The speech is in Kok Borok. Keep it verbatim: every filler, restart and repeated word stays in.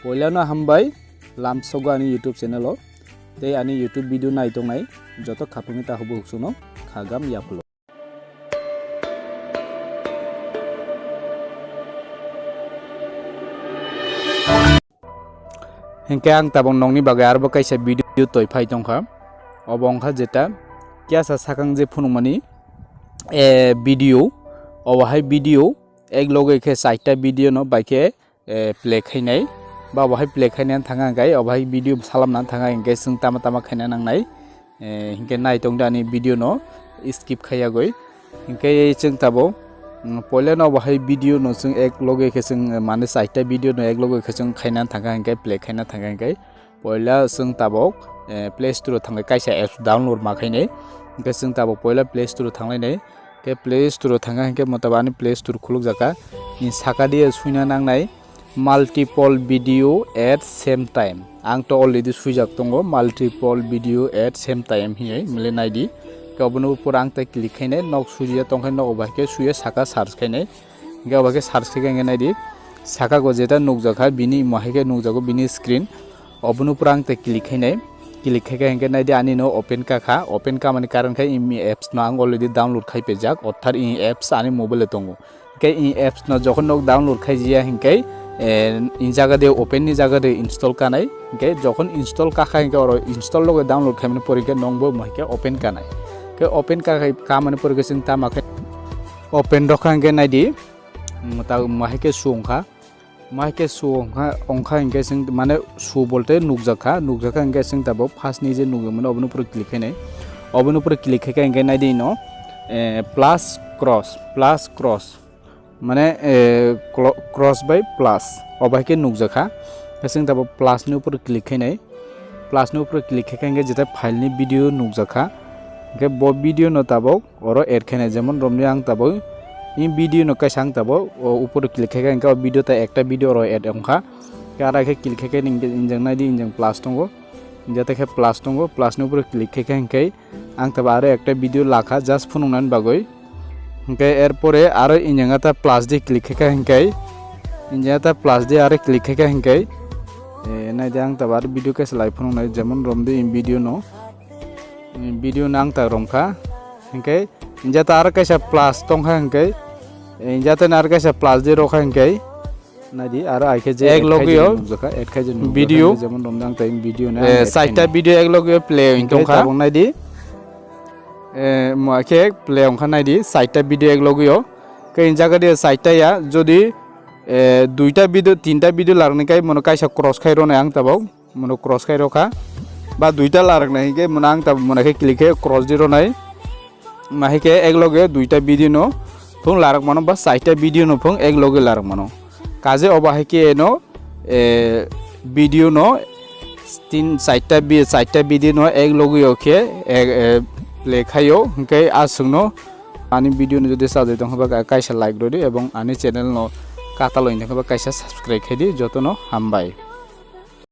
Poilano hambai lamsogo ani YouTube channel o, tei ani YouTube video nai tongnai joto khapangni takhuk bukhuk songno khagam yaphulo. Hinkhe ang tabuk nokni bagwi arbo kaisa video toi phai tongkha. Obo wngkha jeta kiyasa sakang je phunukmani, eh, video, obo hai video ek loge khe chaita video no bai khe, eh, play khainai, ba obo hai play khaina thanga hinkhe obo hai video salamna thanga hinkhe chwng tama tama khaina nangnai, eh, hinkhe nai tongdi ani video no skip khaiyagwi. Hinkhe chwng tabuk, mm, poilano obo hai video no chwng ek loge khe chwng, eh, mane chaita video no ek loge khe chwng khaina thangkha hinkhe play khaina thangkha hinkhe poila chwng tabuk, eh, Play Store o thangwi kaisa apps download ma khainai. Hinkhe chwng tabuk poila Play Store o thanglainai. Khe Play Store o thangkha hinkhe motobo ani Play Store khulukjakha. Ni sakadi suina nangnai multiple video at same time. Ang to already suijak tongo multiple video at same time hinwi mile naidi. Khe obono pura ang tei click khainai, nok suiya tongkhe nok bai khe suiya saka search khainai. Hinkhe obo khe search khe hinkhe naidi, saka go jeta nukjakha bini imo hai khe nukjago bini screen. Obono pura ang tei click khainai. Click khaikha hinkhe naidi ani no open kakha. Open kamani karon khe imi apps no ang already download khai pejak, orthat i apps ani mobile o tongo. Hinkhe i apps no jokhon nok download khai jiya hinkhe, eh, i jaga de open ni jaga de install kanai. Hinkhe jokhon install kakha hinkhe oro install loge download khaimani pore hinkhe nokbo mo hinkhe open kanai. Hinkhe open kakhai kamani pore hinkhe chwng tama khe open rokha hinkhe naidi, mm, ta mo hai khe su wngkha. Mo hai khe su wngkha, wngkha hinkhe chwng mane su bolte nukjakha, nukjakha hinkhe chwng tabuk first ni je nukjakmani obono pura click khainai. Obono pura click khaikha hinkhe naidi no, eh, plus cross, plus cross. Mane, eh, clo-, cross bai plus. Obo hai khe nukjakha. Khe chwng tabuk plus ni upor click khainai. Plus ni upor click khaikha hinkhe jeta file ni video nukjakha. Hinkhe bo video no tabuk oro add khainai. Jemon romni ang tabuk i video no kaisa ang tabuk o upor click khaikha hinkhe o video ta ekta video oro add wngkha. Khe aro khe click khaikhe ning-, injang naidi injang plus tongo. Jeta khe plus tongo. Plus ni upor click khaikha hinkhe ang tabuk aro ekta video lakha just phunuknani bagwi. Hinkhe erpore aro injeng ta plus di click khaikha hinkhe, injeng ta plus di aro click khaikha hinkhe, eh, naidi ang tabuk aro video kaisa lai phunuknai, jemon romdi in video no, in video no ang ta romkha. Hinkhe injeng ta aro kaisa plus tongkha hinkhe, injeng ta aro kaisa plus di rokha hinkhe, naidi aro ai khe je ek add khai logi je yo nukjakha, add khai je nukjakha, video, jemon romdang time video na eh, add saita khai video ek logi yo play wng hinkhe tongkha. Tabuk naidi, eh, mo khe play wngkha naidi saita video ek logi yo. Khe in jaga de saita ya, jodi, eh, duita video, tinta video larni kai mono kaisa cross khai rwnai ang tabuk. Mono cross khai rokha. Ba duita larak nai hinkhe mono ang ta mono khe click khe cross di ronai. Mahai khe ek loge duita video no phung larak mano ba saita video no phung ek loge larak mano. Kaje obo hai khe no, eh, video no tin saita bi-, saita video no ek loge o khe, eh, eh, play khaio. Hinkhe aswk no ani video no jodi sajai tong khe ba kaisa like rodi ebong ani channel no katal oi tong khe ba kaisa subscribe khai di. Joto no hambai.